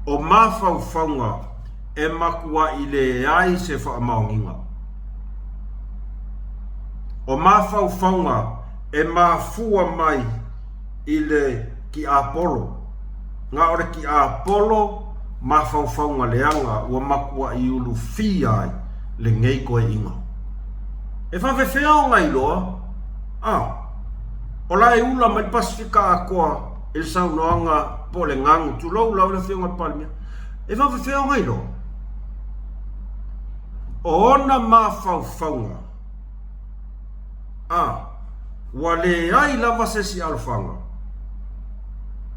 o mafaufauga e matuai leai se faamaoniga. O mafaufauga e mafua mai i le tiapolo. Na o le tiapolo mafaufauga leaga ua matuai ulufia ai lenei toeaiina. E faafefea ona iloa? A, o la e ula mai le Pasefika atoa i le saunoaga po o le ganu, tulou lava le Afioga i le Palemia. E faafefea ona iloa? O ona mafaufauga. A, ua leai lava se isi alofaga,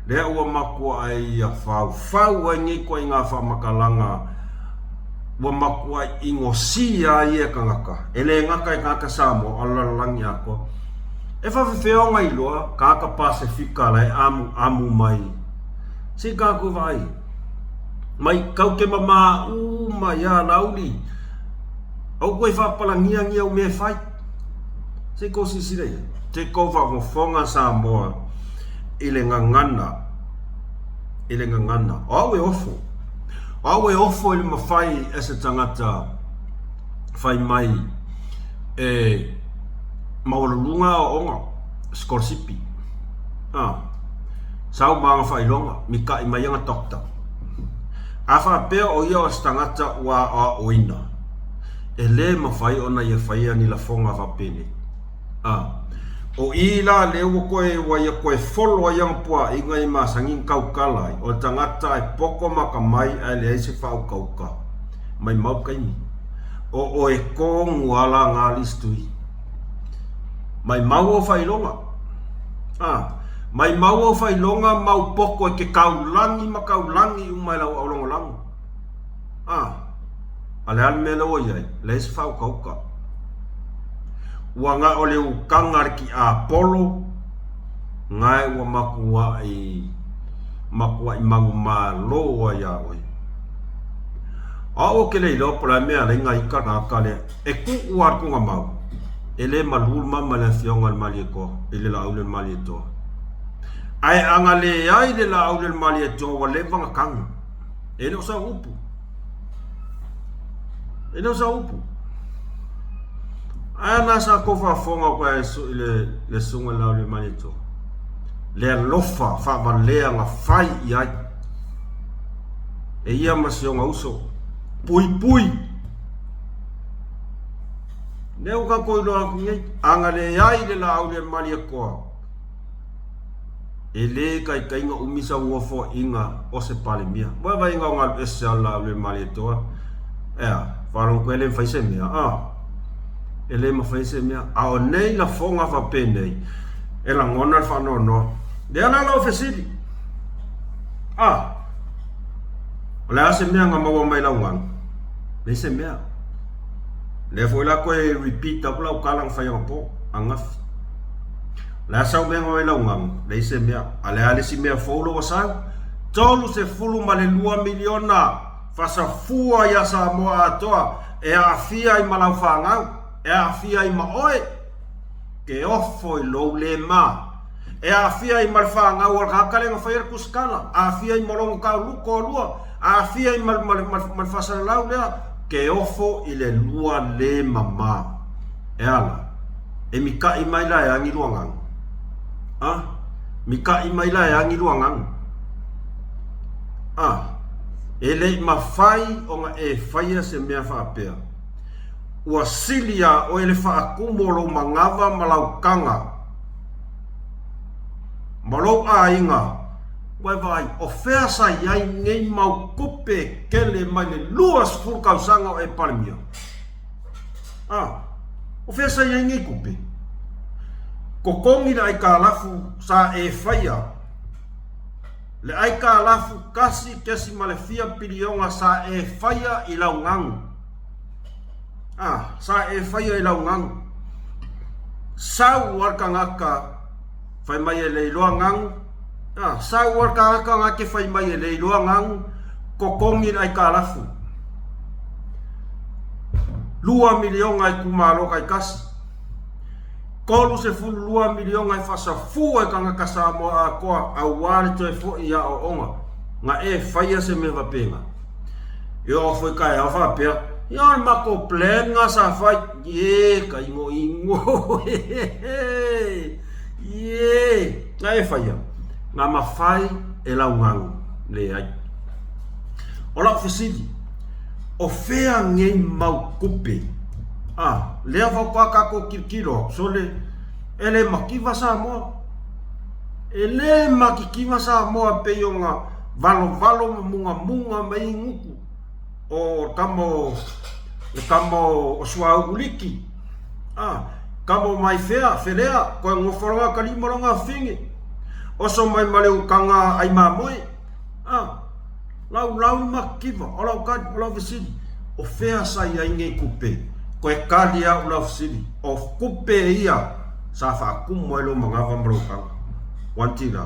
lea ua matuai ia faufau ai nei ituaiga faamatalaga ua matuai inosia ai ia tagata, e le gata i tagata Samoa, a o le lalolagi atoa. E faafefea ona iloa tagata Pasefika la e amuamu mai? Se i tatou vaai mai, tatou te mama uma ia Laauli. Aua koe faapalagia ni au mea e fai. Se i kou silasila i ai. Se i kou faafofoga Samoa i le gagana, i le gagana. O au e ofo. O au e ofo i le mafai e se tagata fai mai e maualuluga aoaoga, sikolasipi. A, sau ma ana faailoga, mita'i mai ana doctor. A faapea o ia o se tagata ua aoaoina, e le mafai ona ia faia ni lafoga faapenei. A o i la lea ua toe ua ia toe folo ai ana puaaiga i masani na tautala ai, o le tagata e poto ma atamai ae leai se faautauta maimau le taimi. O oe tonu lava la na Alistui. Maimau ou faailoga. A, maimau ou faailoga ma ou poto e te taulagi ma taulagi uma e lau aulagolago. A, a le a le mea lea ua i ai? Leai se faautauta. Ua na o le utaga a le tiapolo, nae ua matuai, matuai manumalo ai ia oe. O au ou te le iloa po o le a le mea e ala ai ona ita le tagata lea. E tuu lava le tuugamau, e le malu le mama i le Afioga i le Malietoa, i le Laauli o le Malietoa. Ae a na leai le Laauli o le Malietoa ua leva ona tanu. E le o sau upu. E le o sau upu. Ae ana sa tou faafofoga o koe i le, le susuga i le Laauli o le Malietoa. Le alofa faavalea na fai i ai. E ia ma si ona uso. Puipui. Lea ua tatou iloa atu nei, a na leai le Laauli a le Malietoa, e le taitai na umi sau nofoaiga o se Palemia. Ua vaai na o galu ese lava le Laauli a le Malietoa, e a, faalogo e le mafai se mea, a, e le mafai se mea. A o nei lafoga faapenei, e lagona le faanoanoa. Lea la lau fesili, a, o le a se mea na maua mai lau galu? Leai se mea. Lea foi la toe repeat atu lau tala na fai anapo, ananafi. O le a sau mea na lau galu? Leai se mea. A le a le isi mea fou lea ua sau? $32 miliona fasafua ia Samoa atoa e aafia ai ma lau fanau, e aafia ai ma oe. Ke ofo i lou le ma. E aafia ai ma le fanau a le tagata lea na faia le tusitala, aafia ai ma lona toalua, aafia ai ma, ma, ma, ma le faasalalau lea, ke ofo i le lua le mama. E ala, e mikaʻi mai la e agi lua ganu. A, mikaʻi mai la e agi lua ganu. A, e le i mafai ona e faia se mea faapea. Ua sili iā oe le faatumu o lou manava ma lau taga ma lou aiga, ua e vaai, o fea sa i ai nei mau tupe e tele mai le 20 tausaga o e Palemia? A, o fea sa i ai nei tupe? Totogi le aitalafu sa e faia, le aitalafu kasi kesi ma le fia piliona sa e faia i lau ganu. A, sa e faia i lau ganu. Sau a le tagata fai mai e le iloa ganu. A, sau a le tagata na te fai mai e le iloa ganu, totogi le aitalafu. 2 miliona itumalo taitasi. 32 miliona e faasafua i tagata Samoa atoa aua le toe foi i aoaoga. Na e faia se mea faapena. E oo foi taeao faapea, ia o le matou plan na sa fai, ie ka igoigo, ie, na e faia, na mafai e lau ganu. Leai. O lau fesili, o fea nei mau tupe? A, lea faatoa tatou tilotilo atu, sole, e le mativa Samoa. E le matitiva Samoa e pei ona valovalo ma mugamuga mai gutu o le tama o le tama o Suaulu-liki, a, tama o Maifea, Felea, toe nofo lona atalii ma lona afafine, oso mai ma le utaga ai mamoe, a, laulau le matitiva. O lau tali, o lau fesili, o fea sa i ai nei tupe? Toe tali au lau fesili, o tupe ia sa faatumu ai lou manava ma lou taga. Wanti la.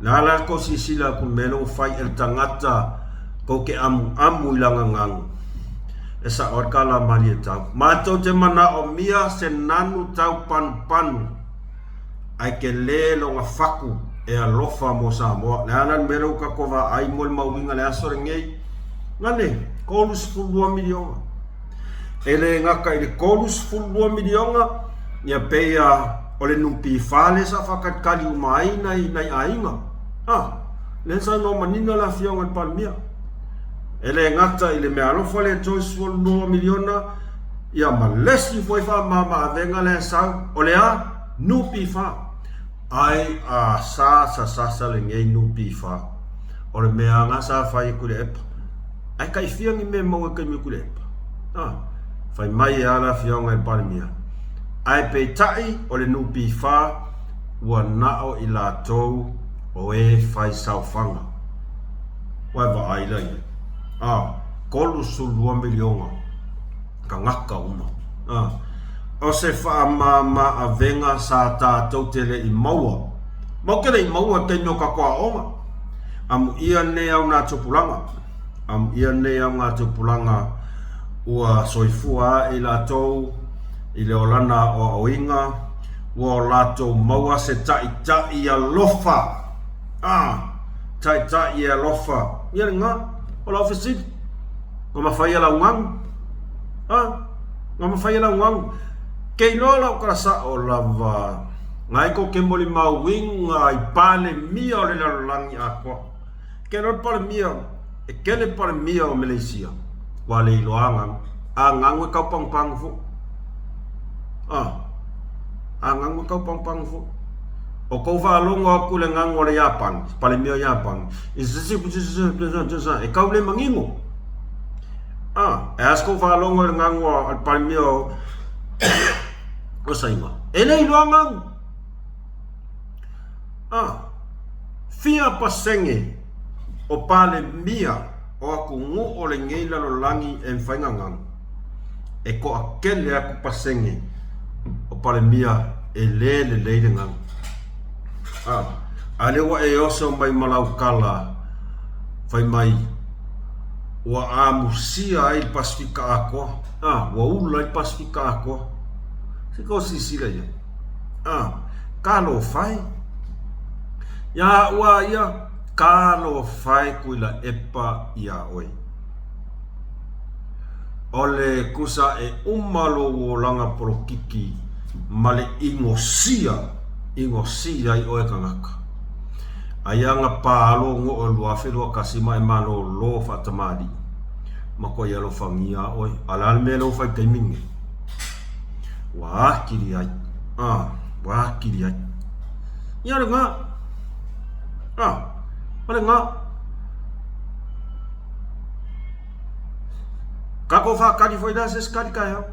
Le a la le tou silasila atu i le mea lea ua fai e le tagata tou te amuamu i lana ganu? E sao ai le tala a Malietau. Matou te manaomia se nanu tau panupanu ae tele lona fatu e alofa mo Samoa. Le a la le mea lea ua tatou vaai mo le mauiga i le aso lenei? Gane, $32 miliona. E le gata i le $32 miliona, ia pei a o le NPF lea sa faatalitali uma ai nai, nai aiga. Ah, lea na saunoa manino le afioga i le Palemia. E le gata i le meaalofa lea $32 miliona, ia ma le isi foi faamama-avega lea e sau, o le a? NPF. Ai a sa sasasa lenei NPF. O le mea lava sa fai e Tuilaepa. Ae tai fia ni mea maua i taimi o Tuilaepa? A, fai mai e a le afioga i le Palemia. Ae peitai o le NPF ua nao i latou o e fai saofaga. Ua e vaai la i ai. A, 32 miliona tagata uma. A, o se faamama-avega sa tatou te le i maua. Matou te le i maua i taimi o tatou aoaoga. Amuia nei au nā tupulaga, amuia nei au ngā tupulaga ua soifua ae i latou i le olana aoaoina, ua o latou maua se taʻitaʻi alofa, ah, taʻitaʻi e alofa, ia lena, o lau fesili, na mafai e lau ganu, ah, na mafai e lau ganu, ke iloa lau tala sao lava, Ngai ko ke molimauina i Palemia o le lalolagi atoa. Ke iloa le Palemia, e kele Palemia o Meleisia, ua le iloa a ganu. A ganu e kau pagupagu foi. A, a ganu e kau pagupagu foi. O kou faalogo atu le ganu o le Iapani, Palemia o Iapani, e kau le manino. A, e a se kou faalogo i le ganu a le Palemia o o Saina. E le iloa ganu. A, fia pasene o Palemia o atunuu o lenei lalolagi e mafai na ganu. E toatele atu pasene o Palemia e le lelei le ganu. A, a lea ua e oso mai ma lau tala fai mai ua amusia ai le Pasefika atoa. A, ua ula ai le Pasefika atoa. Se kou silasila i ai. A, talofa e. Iā au a ia, talofa e Tuilaepa iā oe. O le kusa e uma lou olaga polokiki ma le inosia, inosia ai oe tagata. Aia na palo goʻo 2021 ma e malōlō faatamalii ma koe alofagia a oe. A o le a le mea lea ua fai i le taimi lenei? Ua akili ai. Ah, ua akili ai. Ia o le gā. Ah, o le gā. Kako whakari foi la se skari kai hau.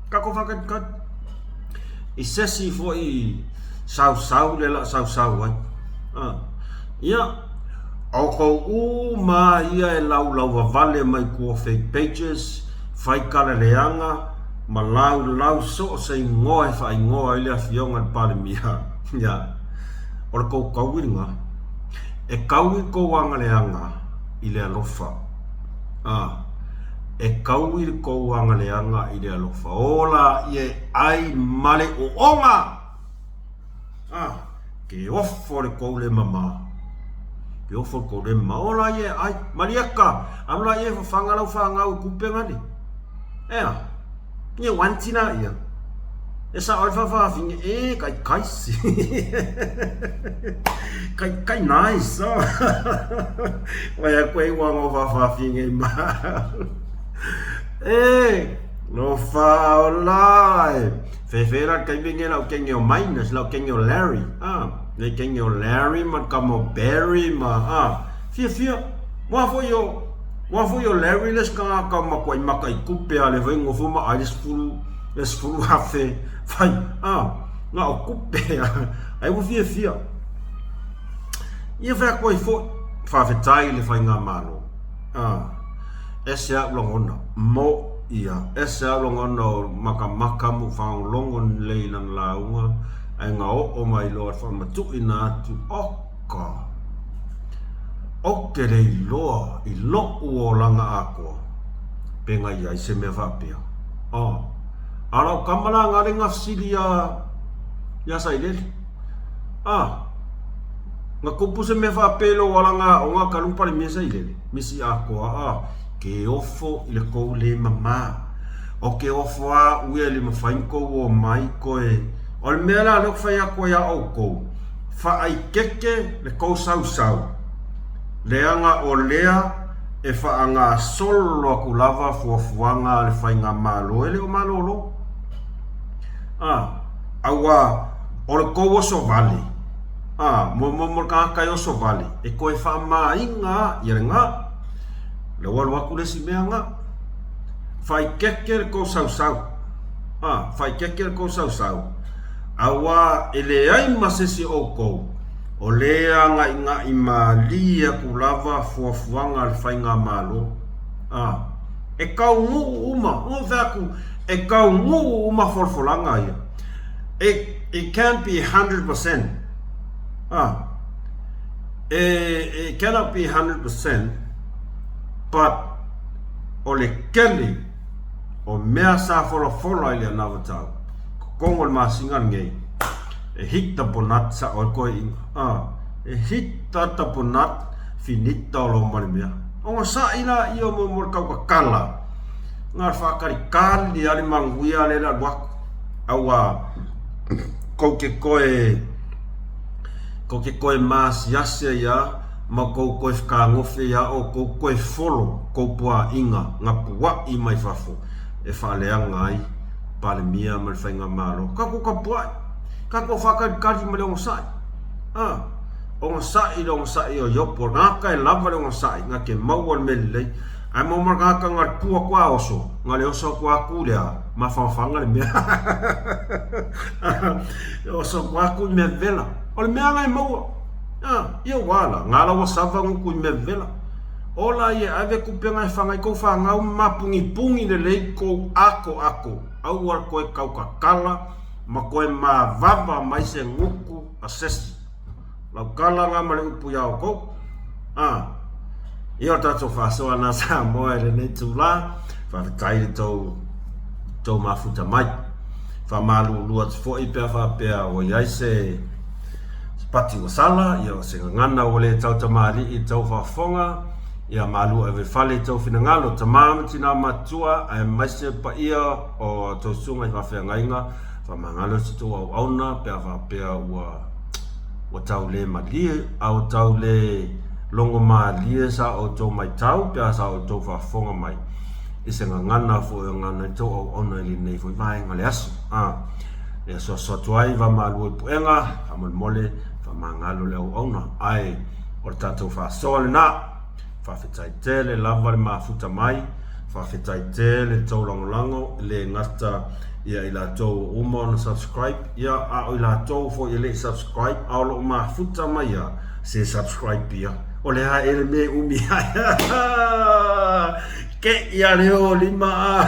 Kako whakari kari. I sesi foi sau sau le la sau sau ai. Ah. Ia, o kou uma ia e laulau wawale mai kua fake pages, fai kala leaga ma laulau so o se igoa e faaigoa ai le afioga i le Palemia. Ia, o le kou kauiga, e kau i kou agaleaga i le alofa. A, e kau i kou agaleaga i le alofa. Ola ia e ai ma le ooga! A, ke ofo le kou le mama. Ke ofo le kou le mama. Ola ia e ai. Malieka, alu la ia e fafaga lau fanau i kupe gane. Ea, ia wanti la ia. E sao ai le faafafine, e kaikaisi. Kaikai nice. Oh. Vai aku ai ua ngau faafafine ma. E, no whaola e. Fefe la kai vinge lau kenge o Minus, lau kenge o Larry. Ah, le kenge o Larry ma kamo Barry ma ah. Fia fia. Wa foi o Ua foi o Larry le isi tagata o matuai maka i tupe a le fai nofo ma ai le 10 le 10,000 fai a na o tupe a ai ua fiafia. Ia fai atu ai foi faafetai i le faigamalo a ese a'u lagona mo ia ese a'u lagona o makamaka ma ou faalogologo lelei i lana lauga ae na oo mai loa i le faamatuuina atu oka. Ou te le iloa i loʻu olaga atoa pe na i ai se mea faapea. A, a lau tama la na le na fesili iā, iā Sailele. A, na tupu se mea faapea i lou alaga aoga talu ona palemia Sailele, misi atoa, a, ke ofo i le tou le mamā. O ke ofo a ʻu ia e le mafai ona tou o mai toe. O le mea la lea ou te fai atu ai iā ʻoukou, Faaikeke le kou sausau, leaga o lea e faagasolo atu lava fuafuaga a le faigamalo e le o malolo. A, auā, o le kou oso vale, a, mo, mo, mo le tagata e oso vale, e toe faamāina a ia le gā. Le ua alu atu le isi mea gā. Faaikeke le kou sausau, a, faaikeke le kou sausau. Auā e leai ma sesi oukou, o lea gaʻigaʻi mālie aku lava fuafuaga a le Faigamalo, a e taunuu uma, ua fai atu, e taunuu uma folafolaga ia. It, it can't be 100%, a, e, it cannot be 100%, but o le kele o mea sa folafola i le anavatau, Kokogo o le masina lenei, e hita ponat sa oe koe inga. A, e hita ta ponat finita o lo ma le mea. Onga saʻi la ia mo mo le kaukakala, nga le whakalikali a le manguia le la luaku. Aua, kou ke koe, kou ke koe maasiasia ia, ma kou koe whakaangofe ia o kou koe folo kou puaʻiga nga puaʻi mai fafo e whaaleaga ai Palemia ma le Faigamalo, ka ko kapuaʻi, ka ko whakalikali ma le ogasai. A, ogasai le ogasai o Iopo, ngaka e lava le ogasai, nga ke maua le mea lelei, ae mo ma ngaka nga le pua kua oso, nga le oso kua ku lea, mawhawhanga le mea. E oso kua ku i mea vela. O le mea nga e maua. A, ia ua la, nga la ua sava nguku i mea vela. Ola ia ave kupe nga e whangai kou whangau mapungipungi lelei kou akoako aua koe kaukakala ma koe mavava mai se nguku a sesi. Lau kala nga ma le upu ia oukou. A, ia o tatou faasoa na Samoa i lenei tula, faafetai le tou, tou mafuta mai. Faamalulu atu foi pe a faapea ua i ai se, se pati ua sala, ia o se gagana ua le tautamalii i tou faafofoga, ia malu ave fale i tou finagalo, tama ma tina matua, aemaise paia o a tou susuga i faafeagaiga, faamagalo se tou auauna pe a faapea ua ua tau le malie, a ua tau le logo malie sa outou maitau pe a sa outou faafofoga mai i se gagana foi o gagana i tou auauna i lenei foi vaega o le aso. A. E asoaso atu ai va malua i puega, faamolemole, faamagalo le auauna, ae o le tatou faasoa lena. Faafetai tele lava le mafuta mai, faafetai tele le tou lagolago, e le gata ia i latou ua uma ona subscribe, ia a o i latou foi e le i subscribe a o lo o mafuta mai ia, se subscribe ia. O le a ea le mea e umi ai. Ke ia leo lima a.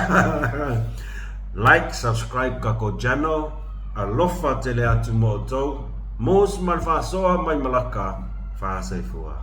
Like, subscribe kakou channel, alofa tele atu mo outou, Moose ma le faasoa mai Malaka, faasoifua.